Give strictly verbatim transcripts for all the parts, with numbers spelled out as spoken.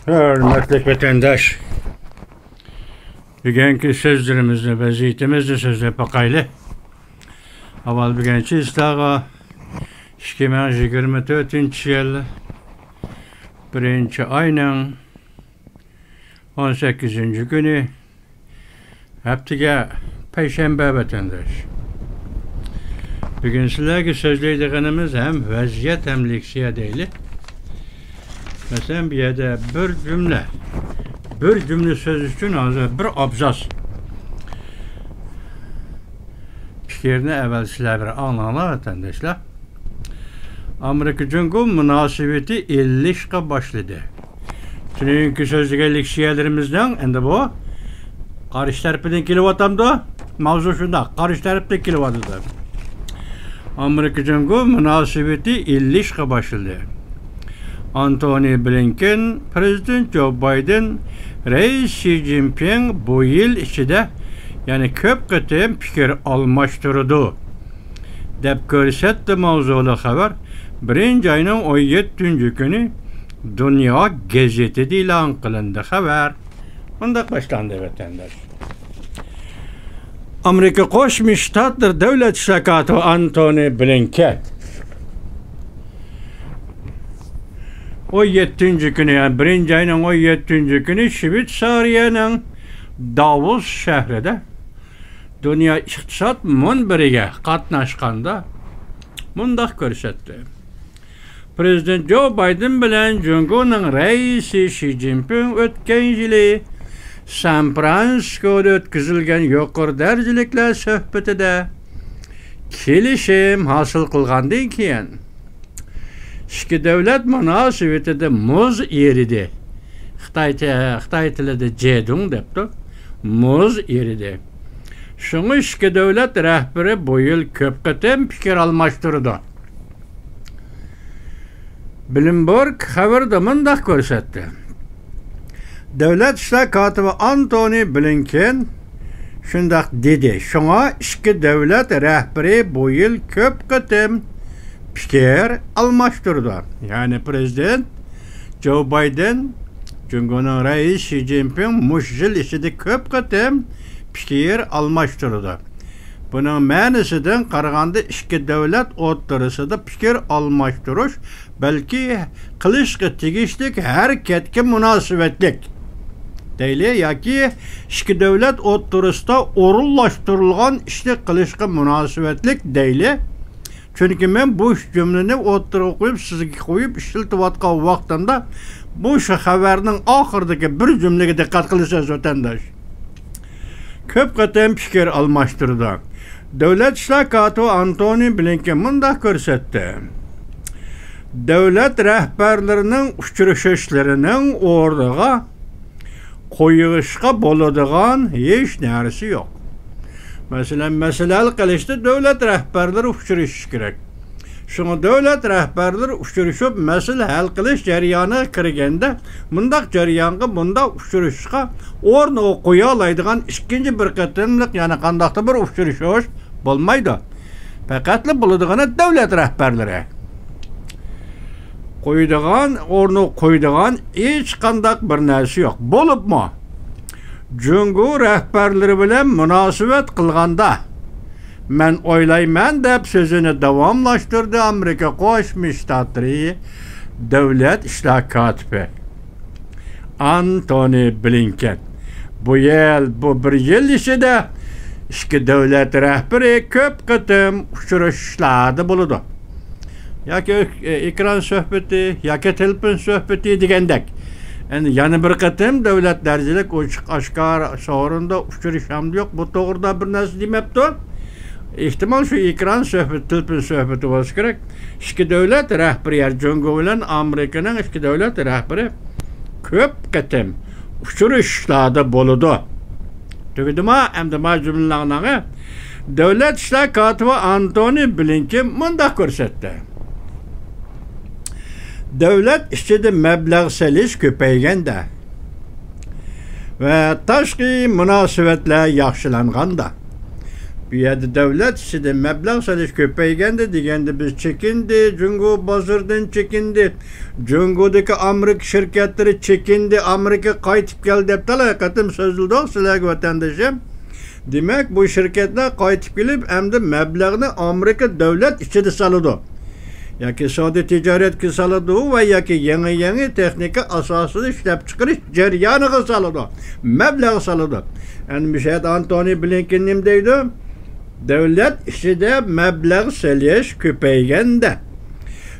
ھۆرمەتلىك ۋەتەنداش، بۈگۈنكى سۆزلىرىمىزنى، ۋەزىيىتىمىزنى سۆزلەپ باقايلى. ئاۋۋال بۈگۈن چىسلاغا ئىككى مىڭ يىگىرمە تۆتىنچى يىل بىرىنچى ئاينىڭ ئون سەككىزىنچى كۈنى، ھەپتىگە پەيشەنبە ۋەتەنداش. بۈگۈن سىلەرگە سۆزلەيدىغىنىمىز ھەم ۋەزىيەت، ھەم لېكسىيە دەيلى. مەسىلەن، بۇ يەردە بىر جۈملە، بىر جۈملە سۆز ئۈچۈن ھازىر بىر ئابزاس پىكىرنى ئەۋەل سىلەر بىر ئاڭلاڭلار، ۋەتەنداشلار. ئامېرىكا جۇڭگو مۇناسىۋىتى ئىللىشقا باشلىدى. تۈنۈگۈنكى سۆزلىگەن لېكسىيەلىرىمىزنىڭ ئەمدى بۇ قارشى تەرىپىدىن كېلىۋاتامدۇ؟ ماۋزۇ شۇنداق، قارشى تەرەپتىن كېلىۋاتىدۇ. ئامېرىكا جۇڭگو مۇناسىۋىتى ئىللىشقا باشلىدى. ئانتونى بلىنكېن پىرېزىدېنت جو بايدېن، رەئىس شى جىنپىڭ بۇ يىل ئىچىدە يەنە كۆپ قېتىم پىكىر ئالماشتۇرىدۇ، دەپ كۆرسەتتى ماۋزۇلۇق خەۋەر بىرىنچى ئاينىڭ ئون يەتتىنچى كۈنى دۇنيا گېزىتىدە ئېلان قىلىندى خەۋەر. مۇنداق باشلاندى، ۋەتەنداش. ئامېرىكا قوشما شتاتلىرى دۆلەت ئىشلار كاتىپى ئانتونى بلىنكېن ئون يەتتىنچى كۈنى، يەنى بىرىنچى ئاينىڭ ئون يەتتىنچى كۈنى شۋېتسارىيەنىڭ داۋوس شەھىرىدە دۇنيا ئىقتىساد مۇنبىرىگە قاتناشقاندا مۇنداق كۆرسەتتى. پىرېزىدېنت جو بايدېن بىلەن جۇڭگونىڭ رەئىسى شى جىنپىڭ ئۆتكەن يىلى سان فرانسىسكودا ئۆتكۈزۈلگەن يۇقىرى دەرىجىلىكلەر سۆھبىتىدە كېلىشىم ھاسىل قىلغاندىن كېيىن، ئىككى دۆلەت مۇناسىۋىتىدە مۇز ئېرىدى. خىتاي تە-، خىتاي تىلىدا جېدۇڭ دەپتۇ. مۇز ئېرىدى. شۇڭا ئىككى دۆلەت رەھبىرى بۇ يىل كۆپ قېتىم پىكىر ئالماشتۇرىدۇ. بلومبېرگ خەۋىرىدە مۇنداق كۆرسەتتى. دۆلەت ئىشلار كاتىپى ئانتونى بلىنكېن شۇنداق دېدى. شۇڭا ئىككى دۆلەت رەھبىرى بۇ يىل كۆپ قېتىم پىكىر ئالماشتۇرىدۇ. يەنى پىرېزىدېنت جو بايدېن، جۇڭگونىڭ رەئىسى شى جىنپىڭ مۇشۇ يىل ئىچىدە كۆپ قېتىم پىكىر ئالماشتۇرىدۇ. بۇنىڭ مەنىسىدىن قارىغاندا، ئىككى دۆلەت ئوتتۇرىسىدا پىكىر ئالماشتۇرۇش، بەلكى قىلىشقا تېگىشلىك ھەرىكەتكە مۇناسىۋەتلىك دەيلى، ياكى ئىككى دۆلەت ئوتتۇرىسىدا ئورۇنلاشتۇرۇلغان ئىشنى قىلىشقا مۇناسىۋەتلىك دەيلى. چۈنكى مەن بۇ ئۈچ جۈملىنى ئوتتۇرىغا قويۇپ، سىزگە قويۇپ ئىشلىتىۋاتقان ۋاقتىمدا، بۇ شۇ خەۋەرنىڭ ئاخىرىدىكى بىر جۈملىگە دىققەت قىلىسىز، ۋەتەنداش. كۆپ قېتىم پىكىر ئالماشتۇرىدۇ. دۆلەت ئىشلار كاتىپى ئانتونى بلىنكېن مۇنداق كۆرسەتتى. دۆلەت رەھبەرلىرىنىڭ ئۇچرىشىشلىرىنىڭ ئورنىغا قويۇشقا بولىدىغان ھېچ نەرسە يوق. مەسىلەن، مەسىلە ھەل قىلىشتا دۆلەت رەھبەرلىرى ئۇچرىشىشى كېرەك. شۇڭا دۆلەت رەھبەرلىرى ئۇچرىشىپ، مەسىلە ھەل قىلىش جەريانىغا كىرگەندە، مۇنداق جەريانغا، مۇنداق ئۇچرىشىشقا ئورنىغا قويالايدىغان ئىككىنچى بىر قېتىملىق يەنە قانداقتۇر بىر ئۇچرىشىش بولمايدۇ. پەقەتلا بولىدىغىنى دۆلەت رەھبەرلىرى قويىدىغان، ئورنىغا قويىدىغان ھېچقانداق بىر نەرسە يوق. بولۇپمۇ جۇڭگو رەھبەرلىرى بىلەن مۇناسىۋەت قىلغاندا، مەن ئويلايمەن، دەپ سۆزىنى داۋاملاشتۇردى ئامېرىكا قوشما شتاتلىرى دۆلەت ئىشلار كاتىپى ئانتونى بلىنكېن. بۇ يىل، بۇ بىر يىل ئىچىدە ئىككى دۆلەت رەھبىرى كۆپ قېتىم ئۇچرىشىشلاردا بولىدۇ. ياكى ئېكران سۆھبىتى، ياكى تېلېفون سۆھبىتى دېگەندەك. ئەمدى يەنە بىر قېتىم دۆلەت دەرىجىلىك ئوچۇق ئاشكارا سورۇندا ئۇچرىشامدۇ يوق، بۇ توغرىدا بىر نەرسە دېمەپتۇ. ئېھتىمال شۇ ئېكران سۆھبىتى، تېلېفون سۆھبىتى بولسا كېرەك. ئىككى دۆلەت رەھبىرى، يەنى جۇڭگو بىلەن ئامېرىكىنىڭ ئىككى دۆلەت رەھبىرى كۆپ قېتىم ئۇچرىشىشلاردا بولىدۇ. تۈگىدىما؟ ئەمدى ما جۈملىلەرنىڭ دۆلەت ئىشلار كاتىپى ئانتونى بلىنكېن مۇنداق كۆرسەتتى. دۆلەت ئىچىدە مەبلەغ سېلىش كۆپەيگەندە ۋە تاشقى مۇناسىۋەتلەر ياخشىلانغاندا، بۇ يەردە دۆلەت ئىچىدە مەبلەغ سېلىش كۆپەيگەندە دېگەندە، بىز چېكىندى، جۇڭگو بازىرىدىن چېكىندى، جۇڭگودىكى ئامېرىكا شىركەتلىرى چېكىندى، ئامېرىكا قايتىپ كەلدى دەپ تالاي قېتىم سۆزلىدۇق سىلەرگە، ۋەتەندىشىم. دېمەك، بۇ شىركەتلەر قايتىپ كېلىپ، ئەمدى مەبلەغنى ئامېرىكا دۆلەت ئىچىدە سالىدۇ. ياكى سودا تىجارەتكە سالىدۇ ۋە ياكى يېڭى، يېڭى تېخنىكا ئاساسىدا ئىشلەپچىقىرىش جەريانىغا سالىدۇ، مەبلەغ سالىدۇ. ئەمدى مۇشۇ يەردە ئانتونى بلىنكېن نېمە دەيدۇ؟ دۆلەت ئىچىدە مەبلەغ سېلىش كۆپەيگەندە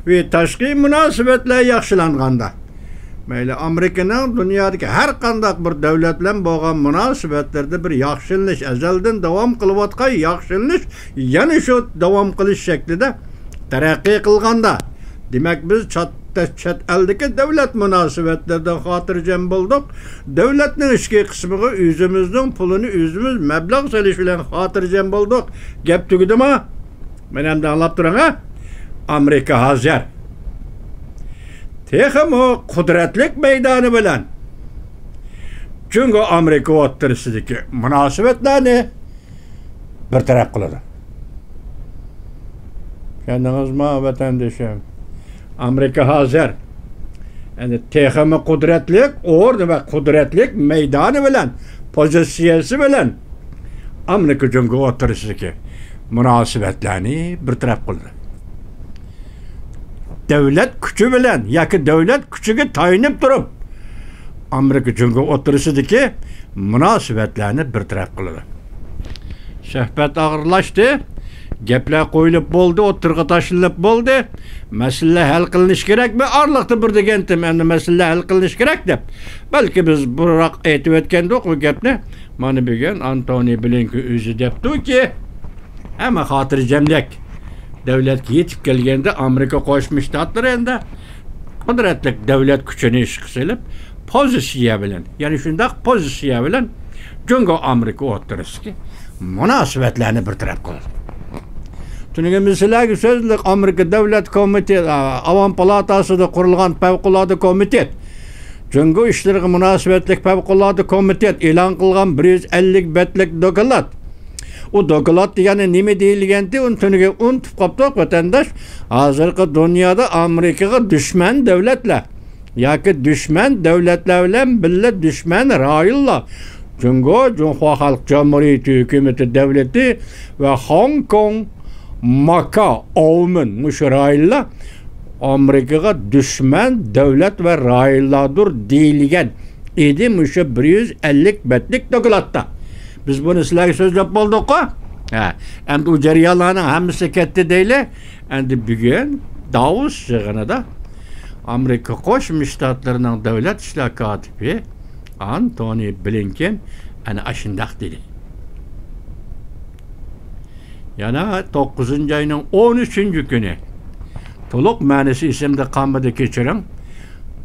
ۋە تاشقى مۇناسىۋەتلەر ياخشىلانغاندا، مەيلى، ئامېرىكىنىڭ دۇنيادىكى ھەر قانداق بىر دۆلەت بىلەن بولغان مۇناسىۋەتلىرىدە بىر ياخشىلىنىش، ئەزەلدىن داۋام قىلىۋاتقان ياخشىلىنىش يەنە شۇ داۋام قىلىش شەكلىدە تەرەققىي قىلغاندا، دېمەك، بىز چات-، چەت ئەلدىكى دۆلەت مۇناسىۋەتلىرىدىن خاتىرجەم بولدۇق. دۆلەتنىڭ ئىچكى قىسمىغا ئۆزىمىزنىڭ پۇلىنى ئۆزىمىز مەبلەغ سېلىش بىلەن خاتىرجەم بولدۇق. گەپ تۈگىدىما؟ مانا ئەمدى ئاڭلاپ تۇرۇڭ، ھە؟ ئامېرىكا ھازىر تېخىمۇ قۇدرەتلىك مەيدانى بىلەن جۇڭگو ئامېرىكا ئوتتۇرىسىدىكى مۇناسىۋەتلەرنى بىر تەرەپ قىلىدۇ. چۈشەندىڭىزمۇ، ۋەتەندىشىم؟ ئامېرىكا ھازىر، يەنى، تېخىمۇ قۇدرەتلىك ئورنى ۋە قۇدرەتلىك مەيدانى بىلەن، پوزىتسىيەسى بىلەن ئامېرىكا جۇڭگو ئوتتۇرىسىدىكى مۇناسىۋەتلەرنى بىر تەرەپ قىلدى. دۆلەت كۈچى بىلەن ياكى دۆلەت كۈچىگە تايىنىپ تۇرۇپ، ئامېرىكا جۇڭگو ئوتتۇرىسىدىكى مۇناسىۋەتلەرنى بىر تەرەپ قىلىدۇ. سۆھبەت ئاخىرلاشتى. گەپلەر قويۇلۇپ بولدى، ئوتتۇرىغا تاشلىنىپ بولدى. مەسىلىلەر ھەل قىلىنىشى كېرەكمۇ؟ ئارىلىقتا بىر دېگەنتىم، ئەمدى مەسىلىلەر ھەل قىلىنىشى كېرەك دەپ. بەلكى بىز بۇرۇنراق ئېيتىۋەتكەندۇق بۇ گەپنى. مانا بۈگۈن ئانتونى بلىنكېن ئۆزى دەپتۇكى، ھەممە خاتىرجەملىك. دۆلەتكە يېتىپ كەلگەندە ئامېرىكا قوشما شتاتلىرى ئەمدى قۇدرەتلىك دۆلەت كۈچىنى ئىشقا سېلىپ، پوزىتسىيە بىلەن، يەنى شۇنداق پوزىتسىيە بىلەن جۇڭگو ئامېرىكا ئوتتۇرىسىدىكى مۇناسىۋەتلەرنى بىر تەرەپ قىلىدۇ. تۈنۈگۈن بىز سىلەرگە سۆزلىدۇق، ئامېرىكا دۆلەت كومىتېتى، ئاۋام پالاتاسىدا قۇرۇلغان پەۋقۇلئاددە كومىتېت، جۇڭگو ئىشلىرىغا مۇناسىۋەتلىك پەۋقۇلئاددە كومىتېت ئېلان قىلغان بىر يۈز ئەللىك بەتلىك دوكلات. ئۇ دوكلات دېگەننى نېمە دېيىلگەنتى؟ ئۇنى تۈنۈگۈن ئۇنتۇپ قاپتۇق، ۋەتەنداش. ھازىرقى دۇنيادا ئامېرىكىغا دۈشمەن دۆلەتلەر ياكى دۈشمەن دۆلەتلەر بىلەن بىللە دۈشمەن رايونلار، جۇڭگو، جۇڭخۇا خەلق جۇمھۇرىيىتى ھۆكۈمىتى دۆلىتى ۋە خوڭكوڭ، ماكاۋ، ئاۋمېن، مۇشۇ رايونلار ئامېرىكىغا دۈشمەن دۆلەت ۋە رايونلاردۇر دېيىلگەن ئىدى مۇشۇ بىر يۈز ئەللىك بەتلىك دوكلاتتا. بىز بۇنى سىلەرگە سۆزلەپ بولدۇققۇ؟ ھە، ئەمدى ئۇ جەريانلارنىڭ ھەممىسى كەتتى دەيلى. ئەمدى بۈگۈن داۋوس يىغىنىدا ئامېرىكا قوشما شتاتلىرىنىڭ دۆلەت ئىشلار كاتىپى ئانتونى بلىنكېن ئەنە ئاشۇنداق دېدى. يەنە توققۇزىنچى ئاينىڭ ئون ئۈچىنچى كۈنى، تولۇق مەنىسى ئېسىمدە قالمىدى، كەچۈرۈڭ.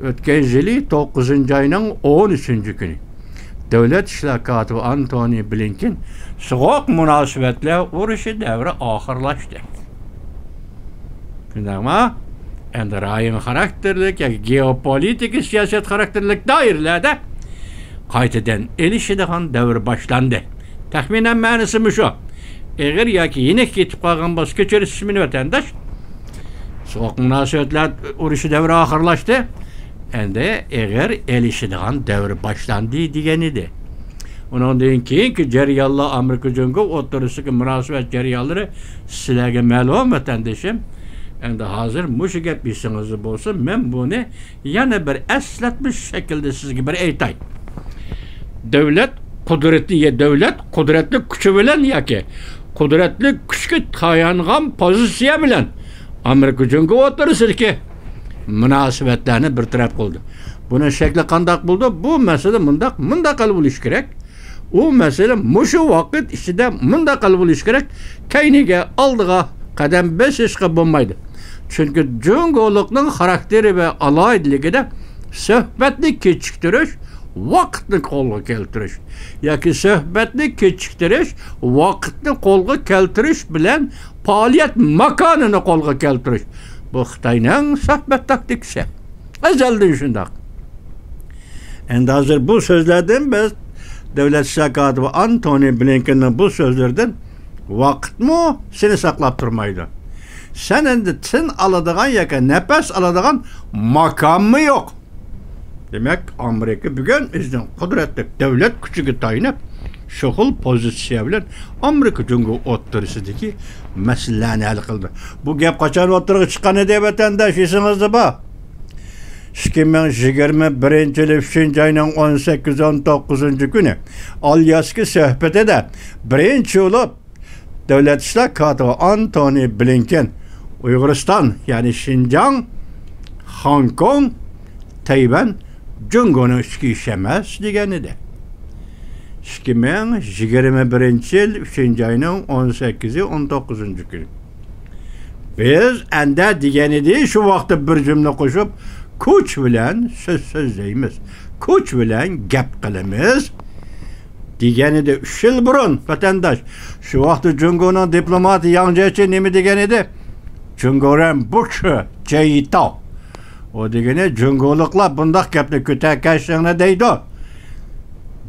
ئۆتكەن يىلى توققۇزىنچى ئاينىڭ ئون ئۈچىنچى كۈنى دۆلەت ئىشلار كاتىپى ئانتونى بلىنكېن سوغۇق مۇناسىۋەتلەر ئۇرۇشى دەۋرى ئاخىرلاشتى. شۇنداقمۇ؟ ئەمدى رايون خاراكتېرلىك ياكى گېئوپولىتىكا سىياسەت خاراكتېرلىك دائىرىلەردە قايتىدىن ئېلىشىدىغان دەۋر باشلاندى. تەخمىنەن مەنىسى مۇشۇ. ئېغىر ياكى يېنىك يېتىپ قالغان بولسا كەچۈرىسىز مېنى، ۋەتەنداش. سوغۇق مۇناسىۋەتلەر ئۇرۇشى دەۋرى ئاخىرلاشتى. ئەمدى ئېغىر ئېلىشىدىغان دەۋر باشلاندى دېگەن ئىدى. ئۇنىڭدىن كېيىنكى جەريانلار، ئامېرىكا جۇڭگو ئوتتۇرىسىدىكى مۇناسىۋەت جەريانلىرى سىلەرگە مەلۇم، ۋەتەندىشىم. ئەمدى ھازىر مۇشۇ گەپ ئېسىڭىزدە بولسۇن، مەن بۇنى يەنە بىر ئەسلەتمە شەكلىدە سىزگە بىر ئېيتاي. دۆلەت قۇدرىتى، يە دۆلەت قۇدرەتلىك كۈچى بىلەن ياكى قۇدرەتلىك كۈچكە تايانغان پوزىتسىيە بىلەن ئامېرىكا جۇڭگو ئوتتۇرىسىدىكى مۇناسىۋەتلەرنى بىر تەرەپ قىلدى. بۇنىڭ شەكلى قانداق بولىدۇ؟ بۇ مەسىلە مۇنداق، مۇنداق ھەل بولۇشى كېرەك. ئۇ مەسىلە مۇشۇ ۋاقىت ئىچىدە مۇنداق ھەل بولۇشى كېرەك. كەينىگە، ئالدىغا قەدەم بېسىشقا بولمايدۇ. چۈنكى جۇڭگولۇقنىڭ خاراكتېرى ۋە ئالاھىدىلىكىدە سۆھبەتنى كېچىكتۈرۈش، ۋاقىتنى قولغا كەلتۈرۈش ياكى سۆھبەتنى كېچىكتۈرۈش، ۋاقىتنى قولغا كەلتۈرۈش بىلەن پائالىيەت ماكانىنى قولغا كەلتۈرۈش، بۇ خىتاينىڭ سۆھبەت تاكتىكىسى. ئەزەلدىن شۇنداق. ئەمدى ھازىر بۇ سۆزلەردىن بىز دۆلەت ئىشلار كاتىپى ئانتونى بلىنكېننىڭ بۇ سۆزلىرىدىن ۋاقىتمۇ سېنى ساقلاپ تۇرمايدۇ. سەن ئەمدى تىن ئالىدىغان ياكى نەپەس ئالىدىغان ماكانمۇ يوق. دېمەك، ئامېرىكا بۈگۈن ئۆزىنىڭ قۇدرەتلىك دۆلەت كۈچىگە تايىنىپ، شۇ خىل پوزىتسىيە بىلەن ئامېرىكا جۇڭگو ئوتتۇرىسىدىكى مەسىلىلەرنى ھەل قىلدى. بۇ گەپ قاچان ئوتتۇرىغا چىققان ئىدى، ۋەتەنداش، ئېسىڭىزدە بار؟ ئىككى مىڭ يىگىرمە بىرىنچى يىلى ئۈچىنچى ئاينىڭ ئون سەككىز، ئون توققۇزىنچى كۈنى ئالياسكا سۆھبىتىدە بىرىنچى بولۇپ دۆلەت ئىشلار كاتىپى ئانتونى بلىنكېن ئۇيغۇرىستان، يەنى شىنجاڭ، خوڭكوڭ، تەيۋەن جۇڭگونىڭ ئىچكى ئىشى ئەمەس دېگەن ئىدى. ئىككى مىڭ يىگىرمە بىرىنچى يىل ئۈچىنچى ئاينىڭ ئون سەككىزى، ئون توققۇزىنچى كۈنى. بىز ئەندە دېگەن ئىدى، شۇ ۋاقىتتا بىر جۈملە قوشۇپ، كۈچ بىلەن سۆز سۆزلەيمىز، كۈچ بىلەن گەپ قىلىمىز دېگەن ئىدى ئۈچ يىل بۇرۇن، ۋەتەنداش. شۇ ۋاقىتتا جۇڭگونىڭ دىپلوماتى ياڭ جيېچى نېمە دېگەن ئىدى؟ جۇڭگو رەن بۇچى جېيتاۋ. ئۇ دېگىنى، جۇڭگولۇقلار بۇنداق گەپنى كۆتەركەشلىڭلار دەيدۇ،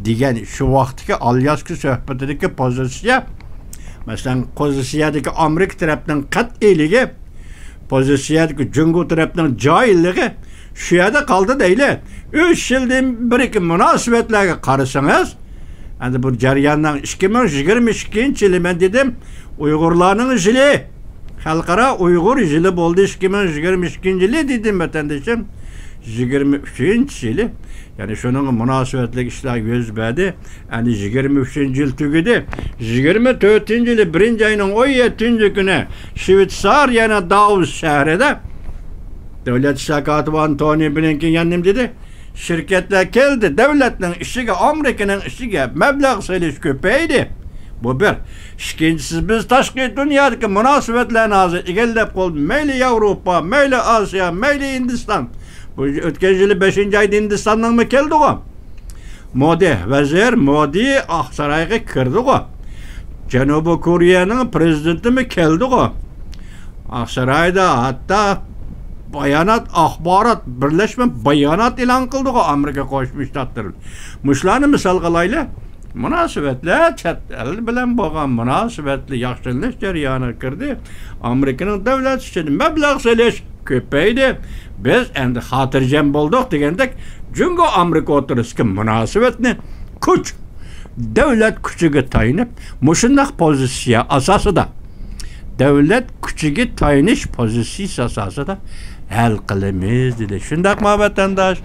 دېگەن شۇ ۋاقىتتىكى ئالياسكا سۆھبىتىدىكى پوزىتسىيە. مەسىلەن، پوزىتسىيەدىكى ئامېرىكا تەرەپنىڭ قەتئىيلىكى، پوزىتسىيەدىكى جۇڭگو تەرەپنىڭ جاھىللىقى شۇ يەردە قالدى دەيلى. ئۈچ يىلدىن بېرىكى مۇناسىۋەتلەرگە قارىسىڭىز، ئەمدى بۇ جەرياننىڭ ئىككى مىڭ يىگىرمە ئىككىنچى يىلى، مەن دېدىم، ئۇيغۇرلارنىڭ يىلى، خەلقئارا ئۇيغۇر يىلى بولدى ئىككى مىڭ يىگىرمە ئىككىنچى يىلى دېدىم، ۋەتەندىشىم. يىگىرمە ئۈچىنچى يىلى، يەنى شۇنىڭغا مۇناسىۋەتلىك ئىشلار يۈز بەردى. ئەمدى يىگىرمە ئۈچىنچى يىل تۈگىدى. يىگىرمە تۆتىنچى يىلى بىرىنچى ئاينىڭ ئون يەتتىنچى كۈنى شۋېتسارىيەنىڭ داۋوس شەھىرىدە دۆلەت ئىشلار كاتىپى ئانتونى بلىنكېن يەنە نېمە دېدى؟ شىركەتلەر كەلدى، دۆلەتنىڭ ئىچىگە، ئامېرىكىنىڭ ئىچىگە مەبلەغ سېلىش كۆپەيدى. بۇ بىر. ئىككىنچىسى، بىز تاشقى دۇنيادىكى مۇناسىۋەتلەرنى ھازىر ئىگىلەپ بولدى. مەيلى ياۋروپا، مەيلى ئاسىيا، مەيلى ھىندىستان. بۇ ئۆتكەن يىلى بەشىنچى ئايدا ھىندىستاننىڭمۇ كەلدىغۇ؟ مودى، ۋەزىر مودى ئاقسارايغا كىردىغۇ؟ جەنۇبىي كورېيەنىڭ پرېزىدېنتىمۇ كەلدىغۇ؟ ئاقسارايدا ھەتتا بايانات، ئاخبارات، بىرلەشمە بايانات ئېلان قىلدىغۇ ئامېرىكا قوشما شتاتلىرى. مۇشۇلارنى مىسالغا ئالايلى. مۇناسىۋەتلەر، چەت ئەل بىلەن بولغان مۇناسىۋەتلەر ياخشىلىنىش جەريانىغا كىردى. ئامېرىكىنىڭ دۆلەت ئىچىدە مەبلەغ سېلىش كۆپەيدى. بىز ئەمدى خاتىرجەم بولدۇق دېگەندەك، جۇڭگو ئامېرىكا ئوتتۇرىسىدىكى مۇناسىۋەتنى كۈچ، دۆلەت كۈچىگە تايىنىپ، مۇشۇنداق پوزىتسىيە ئاساسىدا، دۆلەت كۈچىگە تايىنىش پوزىتسىيىسى ئاساسىدا ھەل قىلىمىز، دېدى. شۇنداقمۇ، ۋەتەنداش؟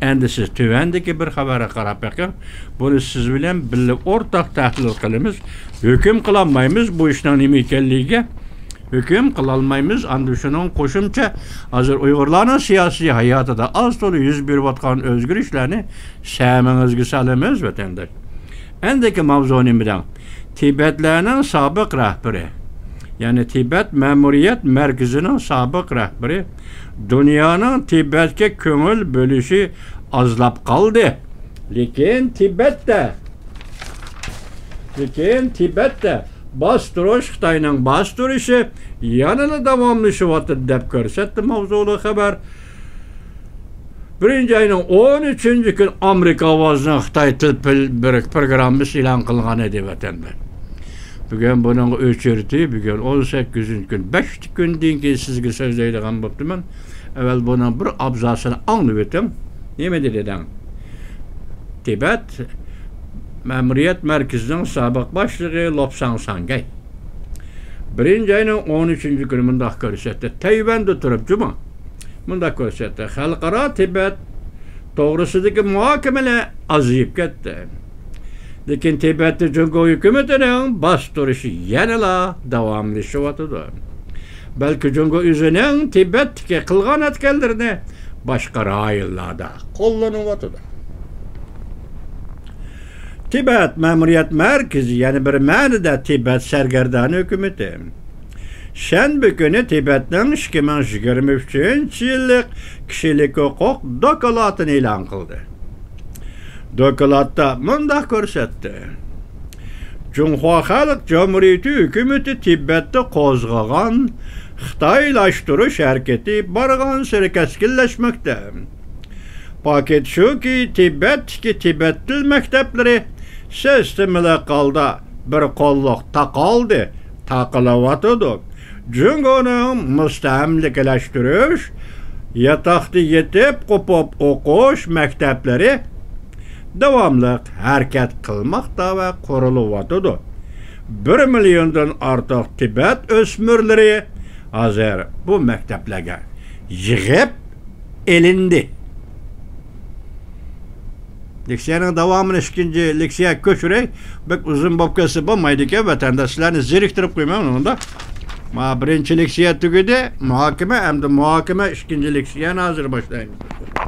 ئەمدى سىز تۆۋەندىكى بىر خەۋەرگە قاراپ بېقىڭ. بۇنى سىز بىلەن بىللە ئورتاق تەھلىل قىلىمىز. ھۆكۈم قىلالمايمىز بۇ ئىشنىڭ نېمە ئىكەنلىكىگە. ھۆكۈم قىلالمايمىز. ئاندىن شۇنىڭ قوشۇمچە، ھازىر ئۇيغۇرلارنىڭ سىياسىي ھاياتىدا ئاز-تولا يۈز بېرىۋاتقان ئۆزگىرىشلەرنى سەمىڭىزگە سالىمىز، ۋەتەنداش. ئەندىكى ماۋزۇ نېمە دەڭ؟ تىبەتلەرنىڭ سابىق رەھبىرى، يەنى تىبەت مەمۇرىيەت مەركىزىنىڭ سابىق رەھبىرى دۇنيانىڭ تىبەتكە كۆڭۈل بۆلۈشى ئازلاپ قالدى. لېكىن تىبەتتە، لېكىن تىبەتتە باستۇرۇش، خىتاينىڭ باستۇرۇشى يەنىلا داۋاملىشىۋاتىدۇ، دەپ كۆرسەتتى ماۋزۇلۇق خەۋەر. بىرىنچى ئاينىڭ ئون ئۈچىنچى كۈنى ئامېرىكا ئاۋازىنىڭ خىتاي تىل پىل-، بىر پروگراممىسى ئېلان قىلغان ئىدى، ۋەتەندە. بۈگۈن بۇنىڭغا ئۆچۈرتى، بۈگۈن ئون سەككىزىنچى كۈن، بەش كۈندىن كېيىن سىزگە سۆزلەيدىغان بوپتىمەن. ئەۋۋەل بۇنىڭ بىر ئابزاسىنى ئاڭلىۋېتىڭ. نېمە دېدى دەڭ؟ تىبەت مەمۇرىيەت مەركىزىنىڭ سابىق باشلىقى لوپساڭ ساڭگەي بىرىنچى ئاينىڭ ئون ئۈچىنچى كۈنى مۇنداق كۆرسەتتى. تەيۋەندە تۇرۇپ جۇمۇ مۇنداق كۆرسەتتى. خەلقئارا تىبەت توغرىسىدىكى مۇھاكىمىلەر ئازىيىپ كەتتى. لېكىن تىبەتتە جۇڭگو ھۆكۈمىتىنىڭ باستۇرۇشى يەنىلا داۋاملىشىۋاتىدۇ. بەلكى جۇڭگو ئۆزىنىڭ تىبەتتىكى قىلغان ئەتكەنلىرىنى باشقا رايونلاردا قوللىنىۋاتىدۇ. تىبەت مەمۇرىيەت مەركىزى، يەنى بىر مەنىدە تىبەت سەرگەردان ھۆكۈمىتى شەنبە كۈنى تىبەتنىڭ ئىككى مىڭ يىگىرمە ئۈچىنچى يىللىق كىشىلىك ھوقۇق دوكلاتىنى ئېلان قىلدى. دوكلاتتا مۇنداق كۆرسەتتى: جۇڭخۇا خەلق جۇمھۇرىيىتى ھۆكۈمىتى تىبەتتە قوزغىغان خىتايلاشتۇرۇش ھەرىكىتى بارغانسېرى كەسكىنلەشمەكتە. پاكىت شۇكى، تىبەتتىكى تىبەت تىل مەكتەپلىرى سىستېمىلىق ھالدا بىر قوللۇق تاقالدى، تاقىلىۋاتىدۇ. جۇڭگونىڭ مۇستەملىكىلەشتۈرۈش، ياتاقتا يېتىپ قوپۇپ ئوقۇش مەكتەپلىرى داۋاملىق ھەرىكەت قىلماقتا ۋە قۇرۇلۇۋاتىدۇ. بىر مىليوندىن ئارتۇق تىبەت ئۆسمۈرلىرى ھازىر بۇ مەكتەپلەرگە يىغىپ ئېلىندى. لېكسىيەنىڭ داۋامىنى ئىككىنچى لېكسىيەگە كۆچۈرەي. بەك ئۇزۇن بولۇپ كەتسە بولمايدىكەن، ۋەتەنداشلارنى زېرىكتۈرۈپ قويماڭ ئۇندا. ما بىرىنچى لېكسىيە تۈگىدى، مۇھاكىمە، ئەمدى مۇھاكىمە ئىككىنچى لېكسىيەنى ھازىر باشلايمىز.